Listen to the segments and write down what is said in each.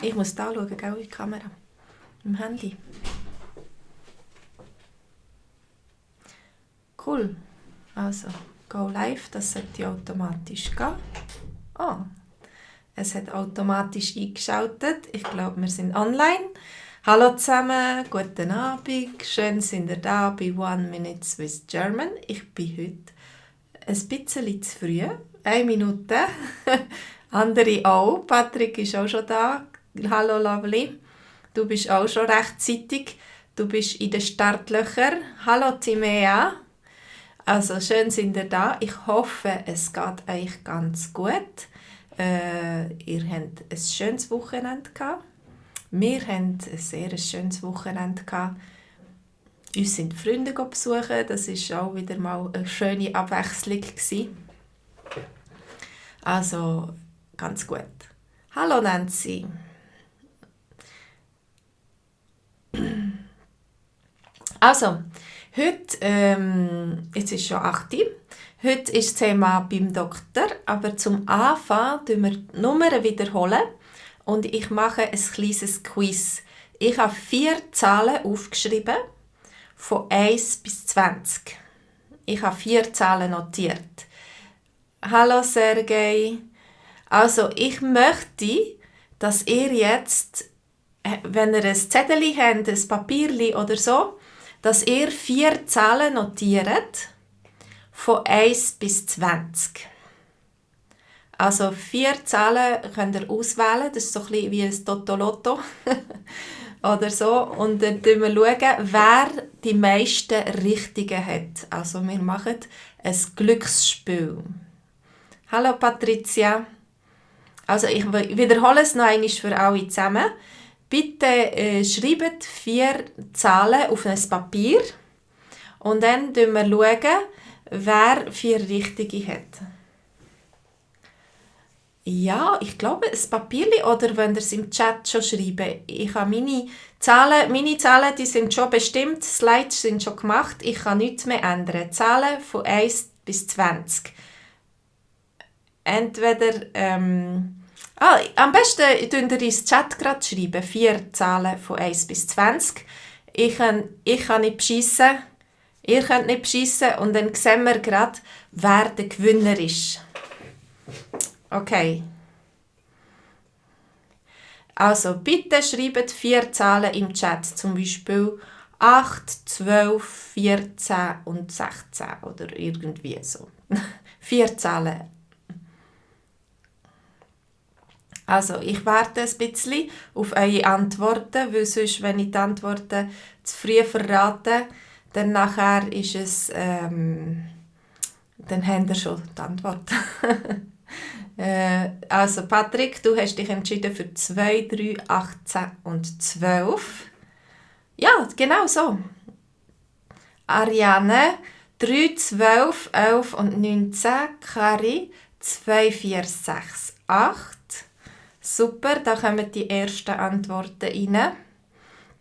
Ich muss da schauen, gell, in die Kamera. Im Handy. Cool. Also, go live, das sollte automatisch gehen. Oh, es hat automatisch eingeschaltet. Ich glaube, wir sind online. Hallo zusammen, guten Abend. Schön sind ihr da bei One Minute with German. Ich bin heute ein bisschen zu früh. 1 Minute. Andere auch. Patrick ist auch schon da. Hallo Lovely. Du bist auch schon rechtzeitig. Du bist in den Startlöchern. Hallo Timea. Also schön sind ihr da. Ich hoffe, es geht euch ganz gut. Ihr habt ein schönes Wochenende gehabt. Wir hatten ein sehr schönes Wochenende gehabt. Uns sind Freunde besuchen. Das war auch wieder mal eine schöne Abwechslung gewesen. Also ganz gut. Hallo Nancy. Also, heute, jetzt ist schon 8 Uhr. Heute ist das Thema beim Doktor, aber zum Anfang wiederholen wir die Nummern wiederholen und ich mache ein kleines Quiz. Ich habe 4 Zahlen aufgeschrieben, von 1 bis 20. Ich habe 4 Zahlen notiert. Hallo Sergej. Also, ich möchte, dass ihr jetzt, wenn ihr ein Zettel habt, ein Papierchen oder so, dass ihr 4 Zahlen notiert, von 1 bis 20. Also 4 Zahlen könnt ihr auswählen, das ist so ein bisschen wie ein Totolotto oder so. Und dann schauen wir, wer die meisten Richtigen hat. Also wir machen ein Glücksspiel. Hallo Patricia. Also ich wiederhole es noch einmal für alle zusammen. Bitte schreibt 4 Zahlen auf ein Papier und dann schauen wir, wer 4 Richtige hat. Ja, ich glaube, ein Papier oder wenn ihr es im Chat schon schreibt. Ich habe meine Zahlen, die sind schon bestimmt, Slides sind schon gemacht, ich kann nichts mehr ändern. Zahlen von 1 bis 20. Entweder... am besten schreibt ihr ins Chat gerade schreiben. 4 Zahlen von 1 bis 20. Ich kann nicht beschissen. Ihr könnt nicht beschissen. Und dann sehen wir gerade, wer der Gewinner ist. Okay. Also bitte schreibt 4 Zahlen im Chat. Zum Beispiel 8, 12, 14 und 16. Oder irgendwie so. 4 Zahlen. Also, ich warte ein bisschen auf eure Antworten, weil sonst, wenn ich die Antworten zu früh verrate, dann nachher ist es, dann habt ihr schon die Antwort. Also, Patrick, du hast dich entschieden für 2, 3, 18 und 12. Ja, genau so. Ariane, 3, 12, 11 und 19. Kari, 2, 4, 6, 8. Super, da kommen die ersten Antworten rein.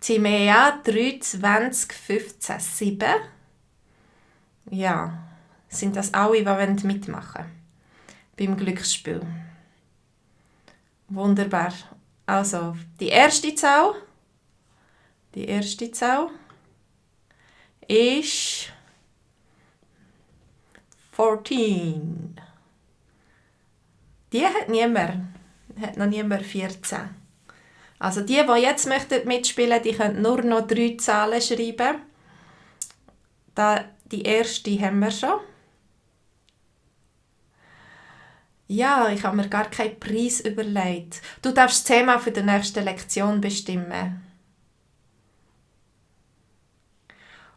Timea, 3, 20, 15, 7. Ja, sind das alle, die mitmachen wollen? Beim Glücksspiel. Wunderbar. Also, die erste Zahl ist 14. Die hat niemand. Hat noch niemand 14. Also die jetzt mitspielen möchten, die können nur noch 3 Zahlen schreiben. Die erste haben wir schon. Ja, ich habe mir gar keinen Preis überlegt. Du darfst das Thema für die nächste Lektion bestimmen.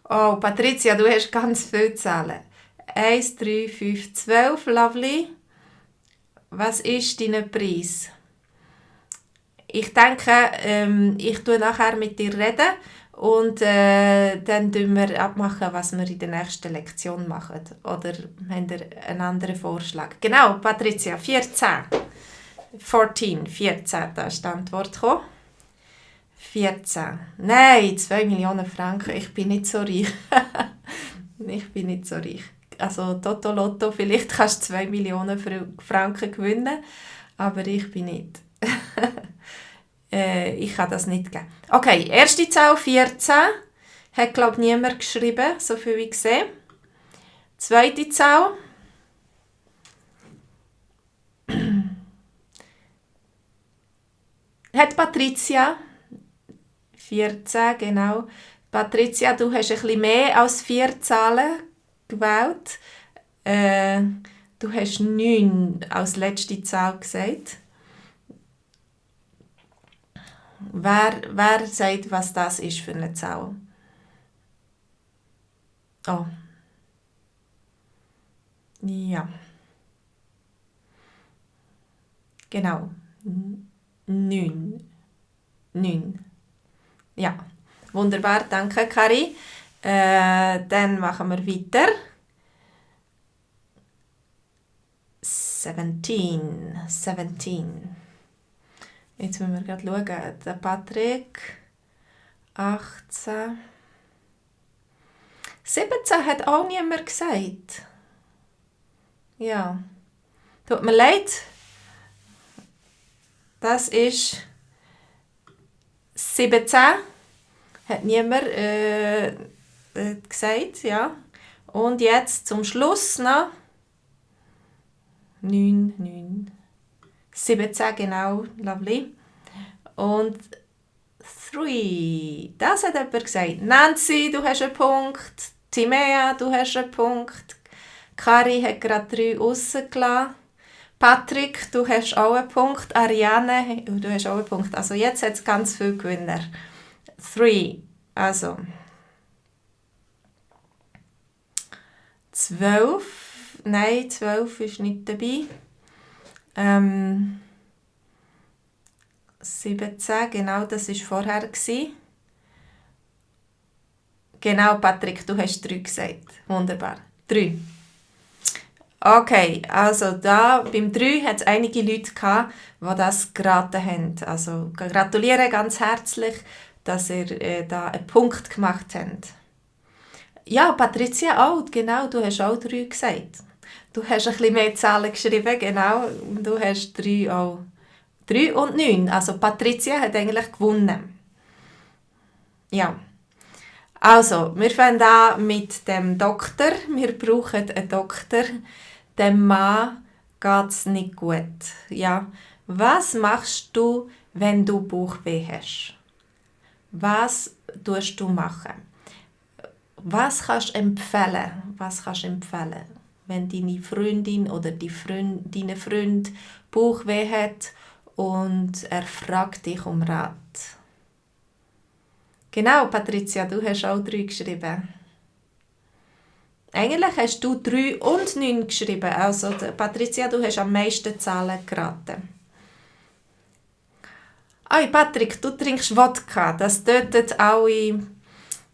Oh, Patricia, du hast ganz viele Zahlen. 1, 3, 5, 12, lovely. Was ist dein Preis? Ich denke, ich tue nachher mit dir reden und dann tun wir abmachen, was wir in der nächsten Lektion machen. Oder habt ihr einen anderen Vorschlag? Genau, Patricia, 14. 14, da ist die Antwort gekommen. 14. Nein, 2 Millionen Franken. Ich bin nicht so reich. Also Totolotto, vielleicht kannst du 2 Millionen Franken gewinnen, aber ich bin nicht. Ich kann das nicht geben. Okay, erste Zahl 14. Hat, glaube ich, niemand geschrieben, so viel wie ich sehe. Zweite Zahl. Hat Patricia. 14, genau. Patricia, du hast ein bisschen mehr als 4 Zahlen gewählt. Du hast 9 als letzte Zahl gesagt. Wer sagt, was das ist für eine Zahl? Oh. Ja. Genau. 9. 9. Ja. Wunderbar, danke Kari. Dann machen wir weiter. 17. 17. Jetzt müssen wir gerade schauen. Der Patrick. 18. 17 hat auch niemand gesagt. Ja. Tut mir leid. Das ist 17. Hat niemand gesagt, ja. Und jetzt zum Schluss noch 9, 9. 17, genau, lovely. Und 3. Das hat jemand gesagt. Nancy, du hast einen Punkt. Timea, du hast einen Punkt. Kari hat gerade 3 rausgelassen. Patrick, du hast auch einen Punkt. Ariane, du hast auch einen Punkt. Also jetzt hat es ganz viele Gewinner. 3. Also 12. Nein, 12 ist nicht dabei. 17, genau, das war vorher. Genau, Patrick, du hast 3 gesagt. Wunderbar. 3. Okay, also da beim 3 hat es einige Leute gehabt, die das geraten haben. Also gratuliere ganz herzlich, dass ihr da einen Punkt gemacht habt. Ja, Patricia auch, genau, du hast auch 3 gesagt. Du hast ein bisschen mehr Zahlen geschrieben, genau, du hast 3 auch. 3 und 9, also Patricia hat eigentlich gewonnen. Ja. Also, wir fangen an mit dem Doktor. Wir brauchen einen Doktor. Dem Mann geht es nicht gut. Ja. Was machst du, wenn du Bauchweh hast? Was tust du machen? Was kannst du empfehlen? Wenn deine Freundin oder dein Freund Bauchweh hat und er fragt dich um Rat? Genau, Patricia, du hast auch 3 geschrieben. Eigentlich hast du 3 und 9 geschrieben. Also, Patricia, du hast am meisten Zahlen geraten. Hey, Patrick, du trinkst Wodka. Das tötet alle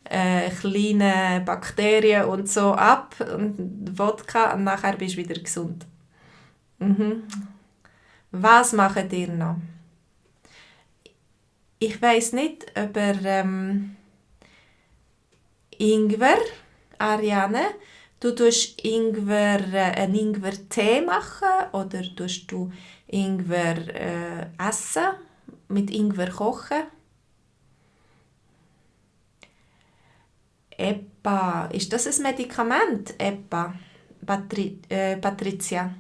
kleinen Bakterien und so ab. Und Wodka, und nachher bist du wieder gesund. Mhm. Was macht ihr noch? Ich weiss nicht, ob Ingwer, Ariane, du tust einen Ingwer-Tee machen oder tust du Ingwer essen, mit Ingwer kochen? EPA, ist das ein Medikament? EPA, Patricia.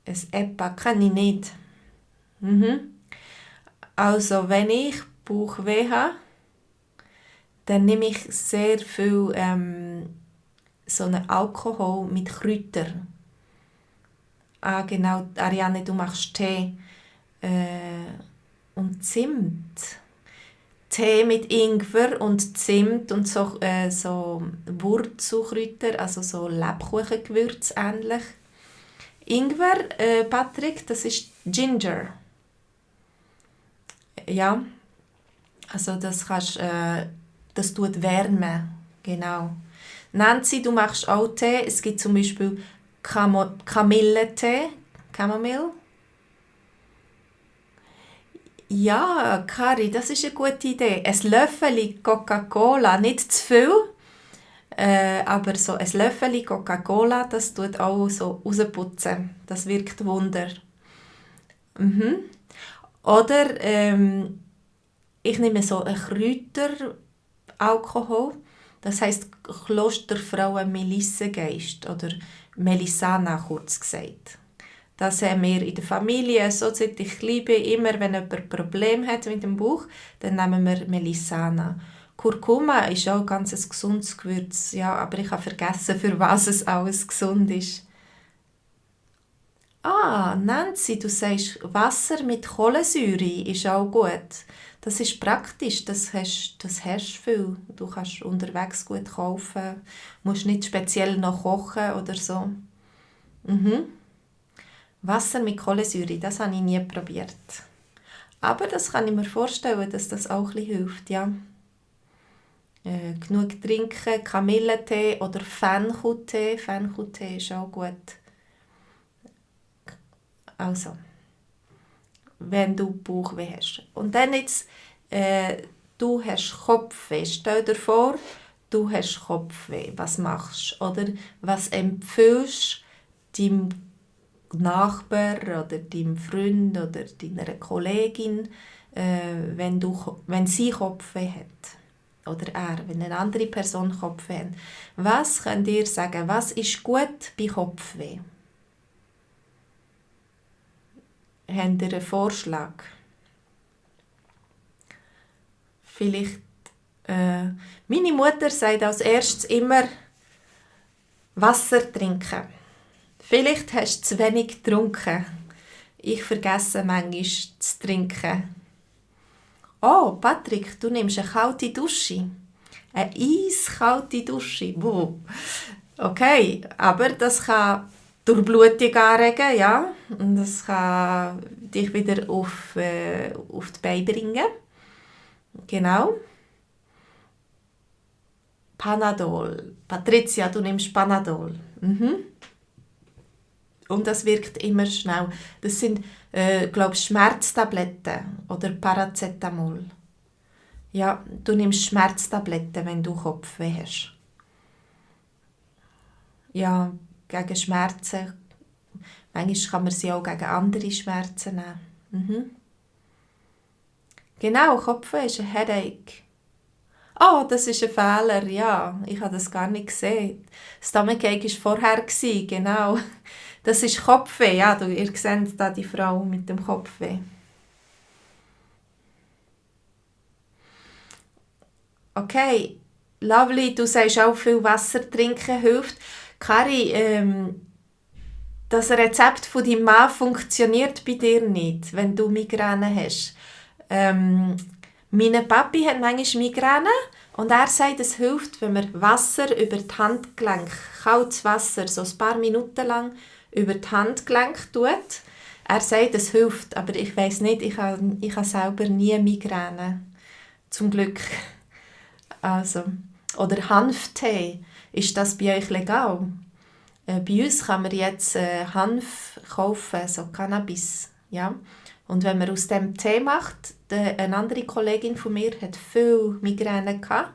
Ein EPA kann ich nicht. Mhm. Also, wenn ich Bauchweh habe, dann nehme ich sehr viel so einen Alkohol mit Kräutern. Ah, genau, Ariane, du machst Tee. Und Zimt. Tee mit Ingwer und Zimt und so Wurzelkräuter, also so Lebkuchengewürz ähnlich. Ingwer, Patrick, das ist Ginger. Ja, also das das tut wärmen, genau. Nancy, du machst auch Tee. Es gibt zum Beispiel Kamillentee. Chamomile. Ja, Kari, das ist eine gute Idee. Ein Löffel Coca-Cola, nicht zu viel, aber so ein Löffel Coca-Cola, das tut auch so rausputzen. Das wirkt Wunder. Mhm. Oder ich nehme so einen Kräuteralkohol, das heisst Klosterfrauen Melissengeist oder Melissana kurz gesagt. Das haben wir in der Familie, so seit ich klein bin, immer wenn jemand ein Problem hat mit dem Bauch, dann nehmen wir Melissana. Kurkuma ist auch ganz ein gesundes Gewürz, ja, aber ich habe vergessen, für was es alles gesund ist. Ah, Nancy, du sagst, Wasser mit Kohlensäure ist auch gut. Das ist praktisch, das hast du viel. Du kannst unterwegs gut kaufen, musst nicht speziell noch kochen oder so. Mhm. Wasser mit Kohlensäure, das habe ich nie probiert. Aber das kann ich mir vorstellen, dass das auch ein bisschen hilft, ja. Genug trinken, Kamillentee oder Fencheltee. Fencheltee ist auch gut. Also, wenn du Bauchweh hast. Und dann jetzt, du hast Kopfweh. Stell dir vor, du hast Kopfweh. Was machst du? Oder was empfiehlst du deinem Nachbar oder deinem Freund oder deiner Kollegin, wenn sie Kopfweh hat? Oder er, wenn eine andere Person Kopfweh hat. Was könnt ihr sagen? Was ist gut bei Kopfweh? Habt ihr einen Vorschlag? Vielleicht, meine Mutter sagt als erstes immer Wasser trinken. Vielleicht hast du zu wenig getrunken. Ich vergesse manchmal zu trinken. Oh, Patrick, du nimmst eine kalte Dusche. Eine eiskalte Dusche. Wow. Okay, aber das kann Durchblutung anregen, ja. Und das kann dich wieder auf die Beine bringen. Genau. Panadol. Patricia, du nimmst Panadol. Mhm. Und das wirkt immer schnell. Das sind, glaube ich, Schmerztabletten oder Paracetamol. Ja, du nimmst Schmerztabletten, wenn du Kopfweh hast. Ja, gegen Schmerzen. Manchmal kann man sie auch gegen andere Schmerzen nehmen. Mhm. Genau, Kopfweh ist ein Headache. Oh, das ist ein Fehler, ja. Ich habe das gar nicht gesehen. Das Stomachache war vorher, genau. Das ist Kopfweh, ja. Ihr seht da die Frau mit dem Kopfweh. Okay, lovely, du sagst auch, viel Wasser trinken hilft. Kari, das Rezept von deinem Mann funktioniert bei dir nicht, wenn du Migräne hast. Mein Papi hat manchmal Migräne und er sagt, es hilft, wenn man Wasser über die Handgelenke, kaltes Wasser, so ein paar Minuten lang über die Handgelenke tut. Er sagt, es hilft, aber ich weiss nicht, ich habe selber nie Migräne. Zum Glück. Also. Oder Hanftee. Ist das bei euch legal? Bei uns kann man jetzt Hanf kaufen, so Cannabis. Ja? Und wenn man aus dem Tee macht, eine andere Kollegin von mir hat viel Migräne gehabt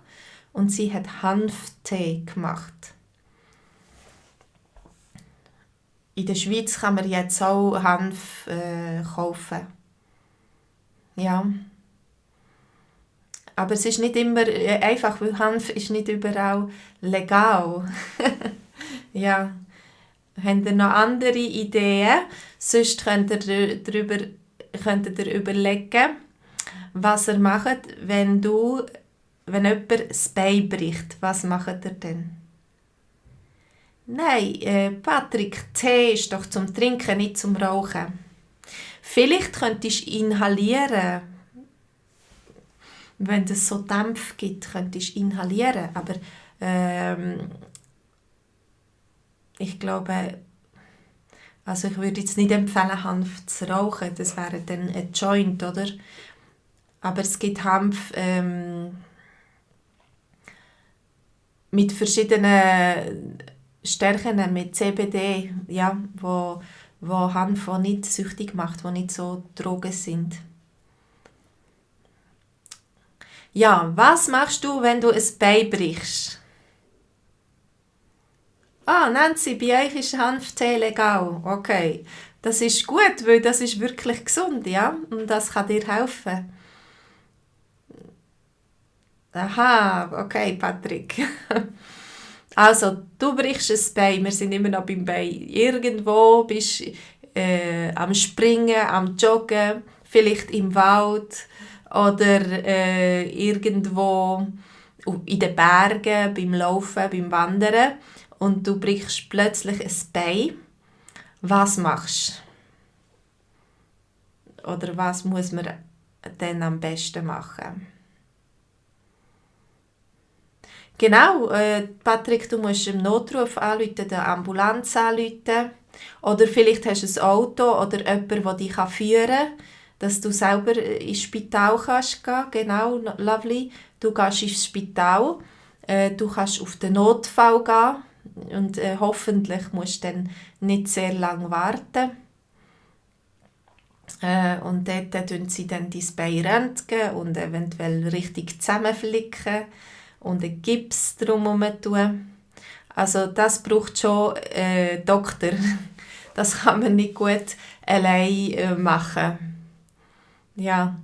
und sie hat Hanftee gemacht. In der Schweiz kann man jetzt auch Hanf kaufen. Ja. Aber es ist nicht immer einfach, weil Hanf ist nicht überall legal. Ja. Habt ihr noch andere Ideen? Sonst könnt ihr überlegen, was ihr macht, wenn jemand das Bein bricht. Was macht ihr denn? Nein, Patrick, Tee ist doch zum Trinken, nicht zum Rauchen. Vielleicht könntest du inhalieren. Wenn es so Dämpfe gibt, könntest du inhalieren. Aber ich glaube, also ich würde jetzt nicht empfehlen, Hanf zu rauchen. Das wäre dann ein Joint, oder? Aber es gibt Hanf mit verschiedenen Stärken, mit CBD, ja, wo Hanf auch nicht süchtig macht, wo nicht so Drogen sind. Ja, was machst du, wenn du ein Bein brichst? Ah, Nancy, bei euch ist Hanftee legal. Okay, Das ist gut, weil das ist wirklich gesund, ja? Und das kann dir helfen. Aha, okay, Patrick. Also, du brichst ein Bein, wir sind immer noch beim Bein. Irgendwo bist am Springen, am Joggen, vielleicht im Wald oder irgendwo in den Bergen, beim Laufen, beim Wandern und du brichst plötzlich ein Bein. Was machst du? Oder was muss man dann am besten machen? Genau, Patrick, du musst im Notruf anrufen, der Ambulanz anrufen. Oder vielleicht hast du ein Auto oder jemanden, der dich führen kann, dass du selber ins Spital kannst gehen. Genau, lovely. Du gehst ins Spital, du kannst auf den Notfall gehen und hoffentlich musst du dann nicht sehr lange warten. Und dort tun sie dann dein Bein röntgen und eventuell richtig zusammenflicken und einen Gips drumherum tun. Also das braucht schon Doktor. Das kann man nicht gut allein machen. Ja,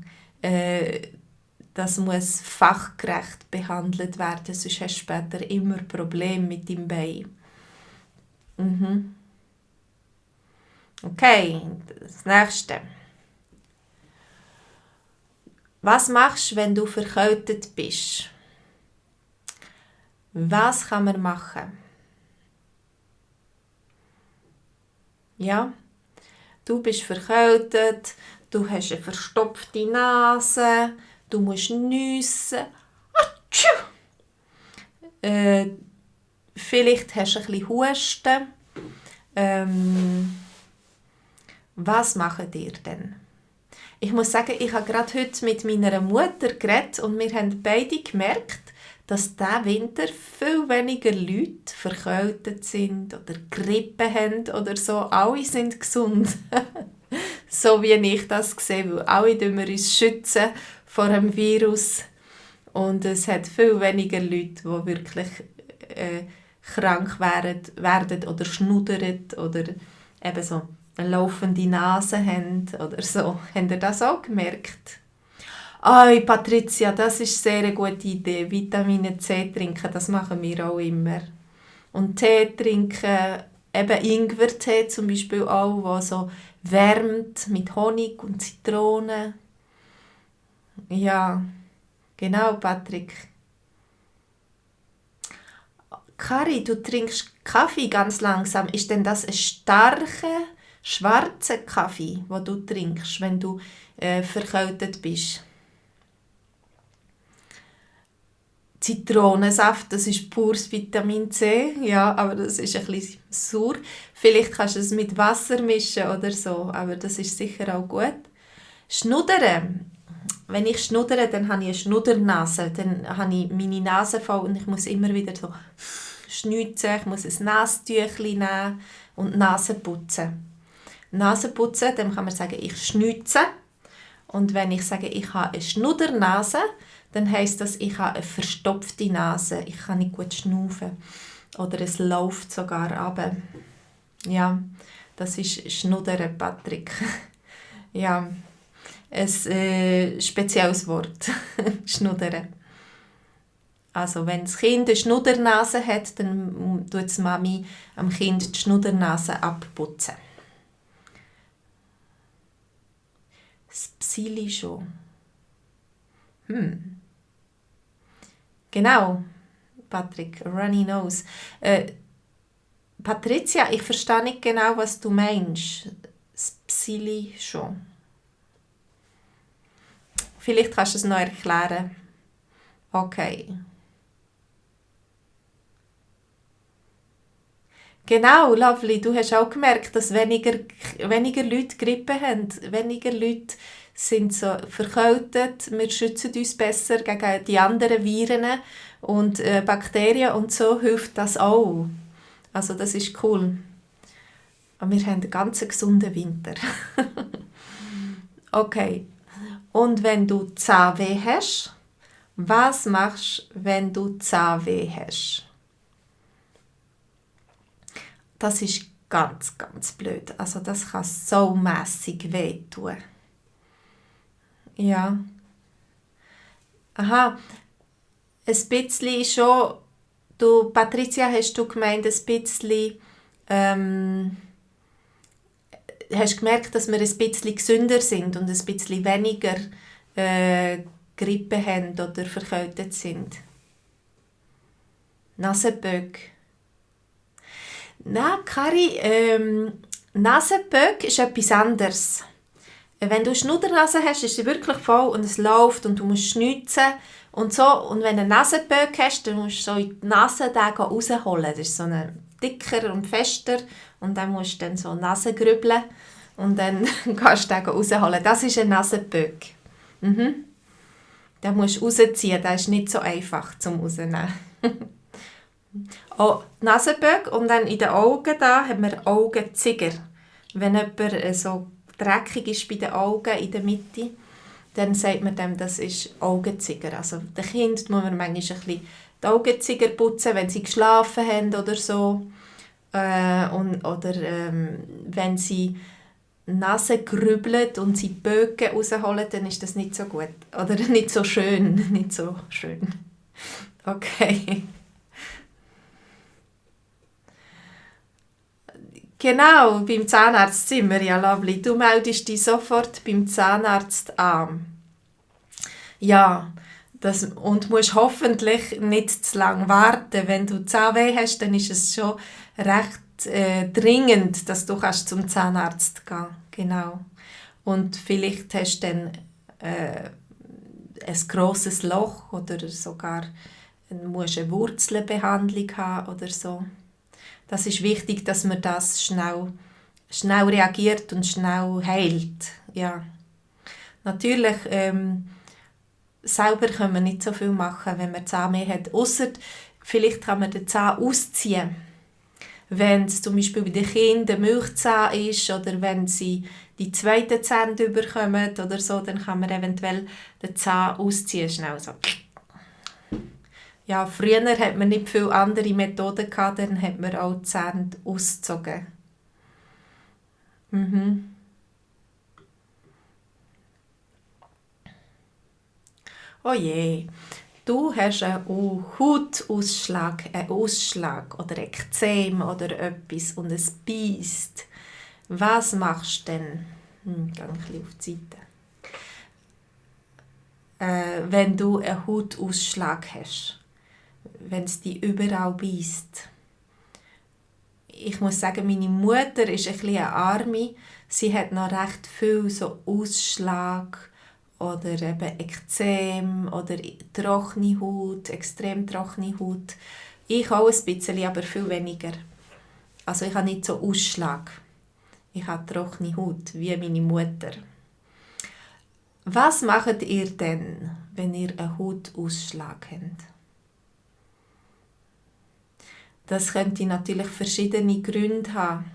das muss fachgerecht behandelt werden, sonst hast du später immer Probleme mit dem Bein. Mhm. Okay, das nächste. Was machst du, wenn du verkältet bist? Was kann man machen? Ja, du bist verkältet, du hast eine verstopfte Nase, du musst niessen. Vielleicht hast du ein bisschen Husten. Was macht ihr denn? Ich muss sagen, ich habe gerade heute mit meiner Mutter geredet und wir haben beide gemerkt, dass diesen Winter viel weniger Leute verkältet sind oder Grippe haben oder so. Alle sind gesund. So wie ich das sehe, weil alle schützen wir uns schützen vor dem Virus. Und es hat viel weniger Leute, die wirklich krank werden oder schnuddern oder eben so eine laufende Nase haben oder so. Habt ihr das auch gemerkt? Patricia, das ist eine sehr gute Idee. Vitamine C trinken, das machen wir auch immer. Und Tee trinken, eben Ingwertee zum Beispiel auch, der so wärmt mit Honig und Zitrone. Ja, genau, Patrick. Kari, du trinkst Kaffee ganz langsam. Ist denn das ein starker, schwarzer Kaffee, den du trinkst, wenn du verkältet bist? Zitronensaft, das ist pures Vitamin C, ja, aber das ist ein bisschen sauer. Vielleicht kannst du es mit Wasser mischen oder so, aber das ist sicher auch gut. Schnuddern. Wenn ich schnuddere, dann habe ich eine Schnuddernase. Dann habe ich meine Nase voll und ich muss immer wieder so schnitzen. Ich muss ein Nasentüchlein nehmen und die Nase putzen. Nase putzen, dann kann man sagen, ich schnüze. Und wenn ich sage, ich habe eine Schnuddernase, dann heisst das, ich habe eine verstopfte Nase. Ich kann nicht gut schnaufen. Oder es läuft sogar runter. Ja, das ist Schnuddern, Patrick. Ja, ein spezielles Wort. Schnuddern. Also wenn das Kind eine Schnuddernase hat, dann tut die Mami am Kind die Schnuddernase abputzen. Das Psyli schon. Genau, Patrick, runny nose. Patricia, ich verstehe nicht genau, was du meinst. Das Psyli schon. Vielleicht kannst du es noch erklären. Okay. Genau, lovely. Du hast auch gemerkt, dass weniger Leute Grippe haben. Weniger Leute sind so verkältet. Wir schützen uns besser gegen die anderen Viren und Bakterien und so hilft das auch. Also das ist cool. Und wir haben einen ganz gesunden Winter. Okay. Und wenn du Zahnweh hast, was machst du, wenn du Zahnweh hast? Das ist ganz, ganz blöd. Also das kann so mässig wehtun. Ja. Aha, ein bisschen schon. Du, Patricia, hast du gemeint, ein bisschen, hast gemerkt, dass wir ein bisschen gesünder sind und ein bisschen weniger Grippe haben oder verkältet sind? Nasenböcke. Nein, Kari, Nasenböcke ist etwas anderes. Wenn du Schnuddernase hast, ist sie wirklich voll und es läuft und du musst schnitzen und so. Und wenn du einen Nasenböcke hast, dann musst du so in die Nase den rausholen. Das ist so ein dicker und fester und dann musst du dann so Nase grübeln und dann kannst du den rausholen. Das ist ein Nasenböcke. Mhm. Den musst du rausziehen, das ist nicht so einfach zum rausnehmen. Oh, Nasenböcke und dann in den Augen da haben wir Augenzieger. Wenn jemand so dreckig ist bei den Augen in der Mitte, dann sagt man dem, das ist Augenzieger. Also den Kind muss man manchmal ein bisschen die Augenzieger putzen, wenn sie geschlafen haben oder so. Oder wenn sie Nase grübelt und sie Böcke rausholen, dann ist das nicht so gut. Oder nicht so schön. Nicht so schön. Okay. Genau, beim Zahnarztzimmer, ja, lovely. Du meldest dich sofort beim Zahnarzt an. Ja, und musst hoffentlich nicht zu lange warten. Wenn du Zahnweh hast, dann ist es schon recht dringend, dass du zum Zahnarzt gehen kannst. Genau. Und vielleicht hast du dann ein grosses Loch oder sogar musst eine Wurzelbehandlung haben oder so. Das ist wichtig, dass man das schnell reagiert und schnell heilt. Ja. Natürlich, selber können wir nicht so viel machen, wenn man Zahnweh hat. Ausser vielleicht kann man den Zahn ausziehen. Wenn es zum Beispiel bei den Kindern Milchzahn ist oder wenn sie die zweiten Zähne bekommen oder so, dann kann man eventuell den Zahn ausziehen. Schnell so. Ja, früher hat man nicht viele andere Methoden gehabt, dann hat man auch die Zähne ausgezogen. Mhm. Oh je, du hast einen Hautausschlag, einen Ausschlag oder Ekzem oder etwas und es beißt. Was machst du denn? Geh ein bisschen auf die Seite. Wenn du einen Hautausschlag hast, wenn es dich überall beißt. Ich muss sagen, meine Mutter ist ein bisschen eine Arme. Sie hat noch recht viel so Ausschlag oder eben Ekzem oder trockene Haut, extrem trockene Haut. Ich auch ein bisschen, aber viel weniger. Also ich habe nicht so Ausschlag. Ich habe trockene Haut, wie meine Mutter. Was macht ihr denn, wenn ihr einen Hautausschlag habt? Das könnte natürlich verschiedene Gründe haben.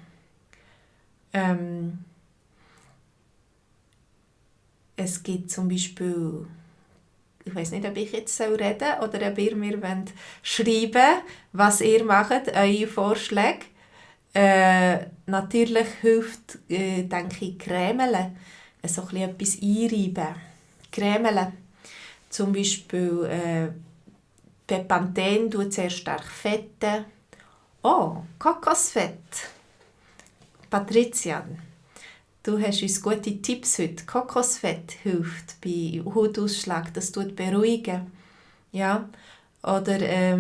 Es gibt zum Beispiel, ich weiß nicht, ob ich jetzt reden soll oder ob ihr mir schreiben wollt, was ihr macht, eure Vorschläge. Natürlich hilft, denke ich, Cremeln. So etwas einreiben. Cremeln. Zum Beispiel Bepanthen tut sehr stark fetten. Oh, Kokosfett. Patricia, du hast uns gute Tipps heute. Kokosfett hilft bei Hautausschlag, das tut beruhigen. Ja? Oder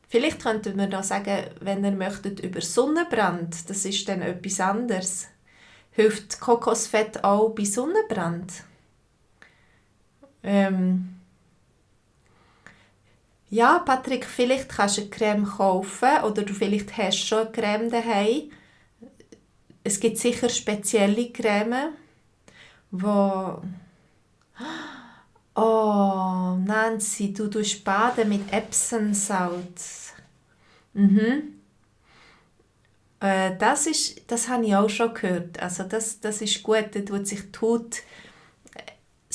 vielleicht könnten wir noch sagen, wenn ihr möchtet, über Sonnenbrand, das ist dann etwas anderes. Hilft Kokosfett auch bei Sonnenbrand? Ja, Patrick, vielleicht kannst du eine Creme kaufen oder du vielleicht hast schon eine Creme daheim. Es gibt sicher spezielle Creme, wo... Oh, Nancy, du tust baden mit Epsom-Salz. Mhm. Das habe ich auch schon gehört. Also das ist gut, da tut sich die Haut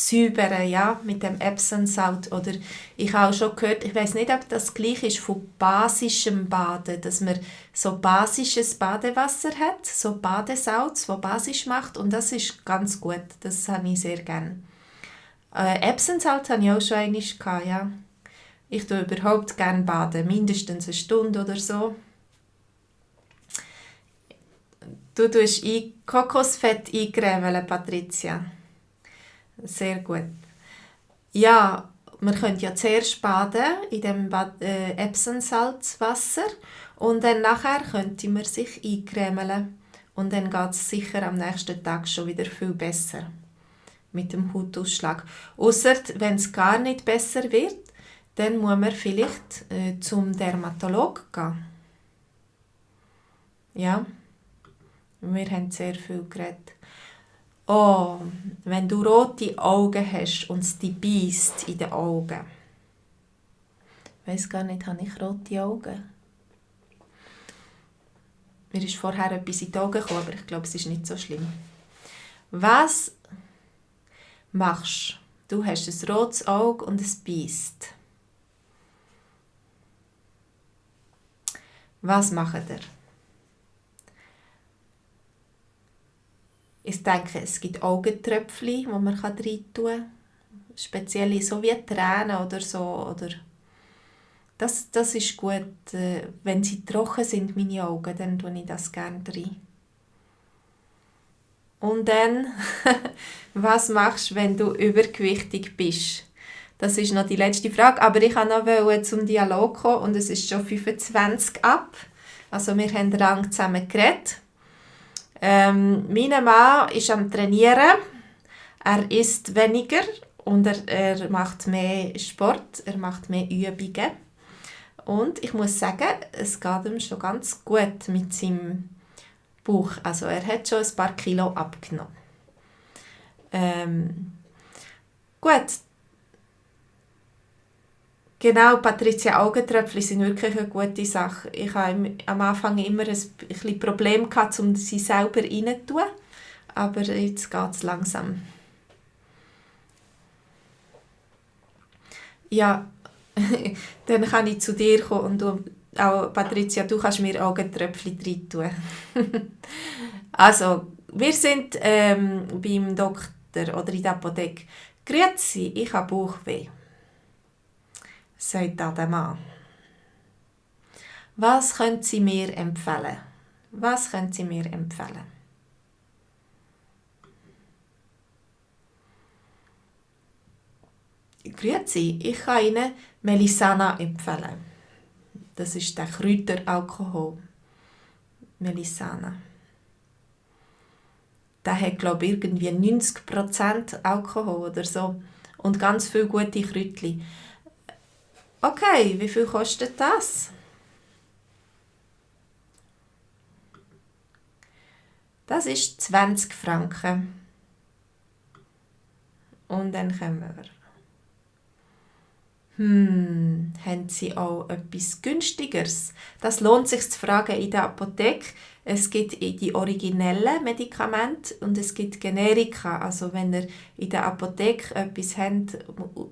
säubern, ja, mit dem Epsom Salt. Oder ich habe auch schon gehört, ich weiß nicht, ob das gleich ist von basischem Baden, dass man so basisches Badewasser hat, so Badesalz, das basisch macht, und das ist ganz gut, das habe ich sehr gerne. Epsom Salt hatte ich auch schon einmal gehabt, ja. Ich tue überhaupt gerne baden, mindestens eine Stunde oder so. Du tust Kokosfett eingremeln, Patricia. Sehr gut. Ja, man könnte ja zuerst baden in dem Epsom-Salzwasser und dann nachher könnte man sich eincremeln. Und dann geht es sicher am nächsten Tag schon wieder viel besser mit dem Hautausschlag. Ausser wenn es gar nicht besser wird, dann muss man vielleicht zum Dermatologen gehen. Ja, wir haben sehr viel geredet. Oh, wenn du rote Augen hast und es dich beisst in den Augen. Ich weiss gar nicht, habe ich rote Augen? Mir ist vorher etwas in die Augen gekommen, aber ich glaube, es ist nicht so schlimm. Was machst du? Du hast ein rotes Auge und es beisst. Was macht ihr? Ich denke, es gibt Augentröpfchen, die man rein tun kann. Spezielle, so wie Tränen oder so. Oder das ist gut. Wenn sie trocken sind, meine Augen, dann tue ich das gerne rein. Und dann, was machst du, wenn du übergewichtig bist? Das ist noch die letzte Frage, aber ich wollte noch zum Dialog kommen und es ist schon 25 ab. Also wir haben lange zusammen geredet. Mein Mann ist am Trainieren. Er isst weniger und er macht mehr Sport, er macht mehr Übungen. Und ich muss sagen, es geht ihm schon ganz gut mit seinem Bauch. Also er hat schon ein paar Kilo abgenommen. Gut. Genau, Patricia, Augentröpfchen sind wirklich eine gute Sache. Ich hatte am Anfang immer ein bisschen Problem, um sie selber reinzutun. Aber jetzt geht es langsam. Ja, dann kann ich zu dir kommen und du, auch Patricia, du kannst mir Augentröpfchen rein tun. Also, wir sind beim Doktor oder in der Apotheke. Grüezi, ich habe Bauchweh, sagt der Mann. Was können Sie mir empfehlen? Was können Sie mir empfehlen? Grüezi, ich kann Ihnen Melisana empfehlen. Das ist der Kräuteralkohol. Melisana. Der hat, glaube ich, irgendwie 90% Alkohol oder so. Und ganz viele gute Kräutchen. Okay, wie viel kostet das? Das ist 20 Franken. Und dann kommen wir. Haben Sie auch etwas Günstigeres? Das lohnt sich zu fragen in der Apotheke. Es gibt die originellen Medikamente und es gibt Generika. Also wenn ihr in der Apotheke etwas habt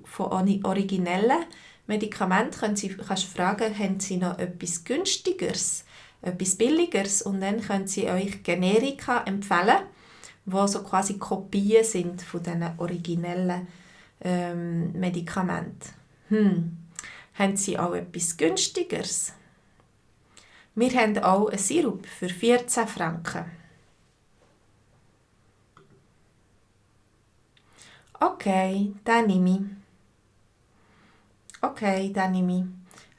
von originellen Medikamenten, kannst du fragen, haben Sie noch etwas Günstigeres, etwas Billigeres? Und dann können Sie euch Generika empfehlen, die so quasi Kopien sind von diesen originellen Medikamenten. Haben Sie auch etwas Günstigeres? Wir haben auch einen Sirup für 14 Franken. Okay, den nehme ich.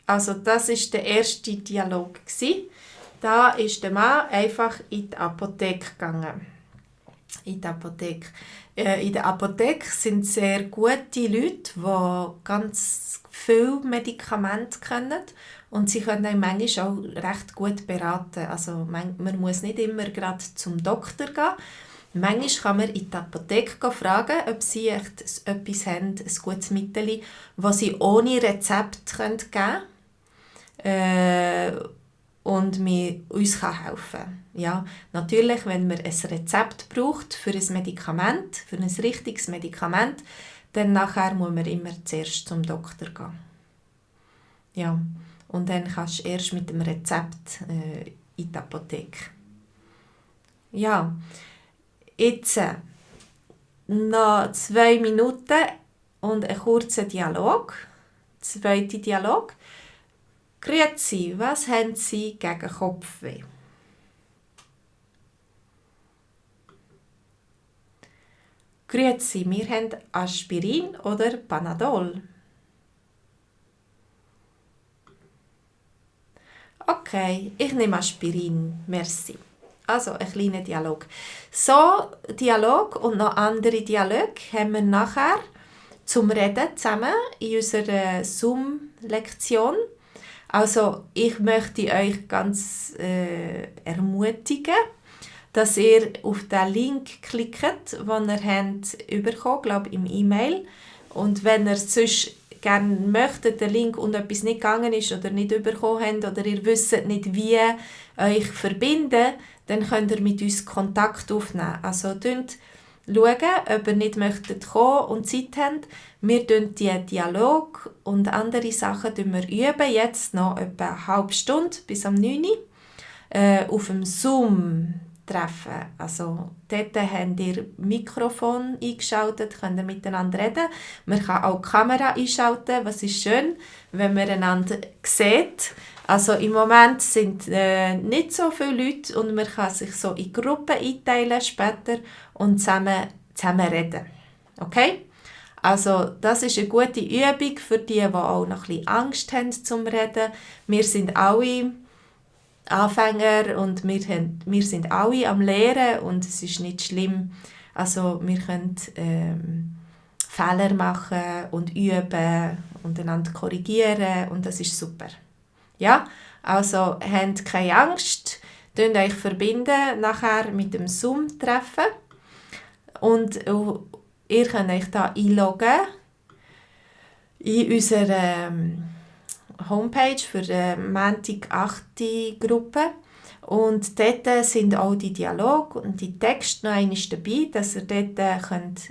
Also das war der erste Dialog. Da ist der Mann einfach in die Apotheke gegangen. In der Apotheke sind sehr gute Leute, die ganz viele Medikamente kennen und sie können einen manchmal auch recht gut beraten. Also man muss nicht immer gerade zum Doktor gehen. Manchmal kann man in der Apotheke fragen, ob sie echt etwas haben, ein gutes Mittel, das sie ohne Rezept geben können. und uns helfen kann. Ja, natürlich, wenn man ein Rezept braucht für ein Medikament, für ein richtiges Medikament, dann nachher muss man immer zuerst zum Doktor gehen. Ja, und dann kannst du erst mit dem Rezept in die Apotheke. Ja, jetzt noch 2 Minuten und ein kurzer Dialog. Zweiter Dialog. Grüezi, was haben Sie gegen Kopfweh? Grüezi, wir haben Aspirin oder Panadol. Okay, ich nehme Aspirin, merci. Also ein kleiner Dialog. So Dialog und noch andere Dialoge haben wir nachher zum Reden zusammen in unserer Zoom-Lektion. Also ich möchte euch ganz ermutigen, dass ihr auf den Link klickt, den ihr habt glaube im E-Mail. Und wenn ihr sonst gerne möchtet, den Link und etwas nicht gegangen ist oder nicht bekommen habt oder ihr wisst nicht, wie euch verbinden, dann könnt ihr mit uns Kontakt aufnehmen. Also schauen, ob ihr nicht möchtet kommen und Zeit habt. Wir üben die Dialog und andere Sachen üben jetzt noch etwa eine halbe Stunde bis am 9 Uhr auf dem Zoom-Treffen. Also dort habt ihr Mikrofon eingeschaltet, könnt ihr miteinander reden. Man kann auch die Kamera einschalten, was ist schön, wenn man einander sieht. Also im Moment sind nicht so viele Leute und man kann sich so in Gruppen einteilen später und zusammen reden. Okay? Also das ist eine gute Übung für die auch noch ein bisschen Angst haben zum Reden. Wir sind alle Anfänger und wir sind alle am Lehren und es ist nicht schlimm. Also wir können Fehler machen und üben und einander korrigieren und das ist super. Ja, also habt keine Angst, verbinden euch verbinden nachher mit dem Zoom-Treffen und ihr könnt euch da einloggen in unserer Homepage für die Montag 8. Gruppe und dort sind auch die Dialoge und die Texte noch einmal dabei, dass ihr dort könnt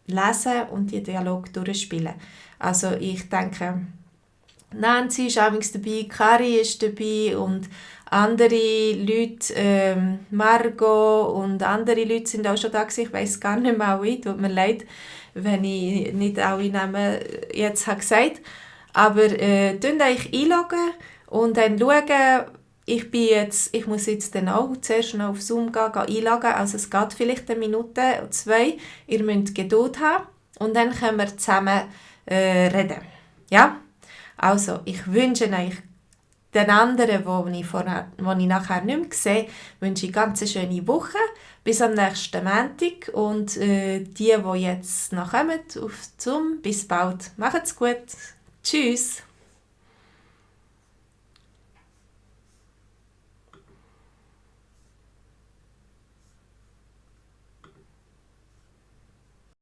lesen und die Dialoge durchspielen. Also ich denke, Nancy ist auch dabei, Kari ist dabei und andere Leute, Margot und andere Leute sind auch schon da gewesen. Ich weiss gar nicht mehr alle, tut mir leid, wenn ich nicht alle Namen jetzt habe gesagt. Aber euch einloggen und dann schauen, ich muss jetzt dann auch zuerst noch auf Zoom gehen, einloggen, also es geht vielleicht 1 Minute oder 2, ihr müsst Geduld haben und dann können wir zusammen reden. Ja? Also, ich wünsche euch den anderen, die ich nachher nicht mehr sehe, wünsche ich eine ganz schöne Woche. Bis am nächsten Montag. Und die jetzt noch kommen auf Zoom, bis bald. Macht's gut. Tschüss.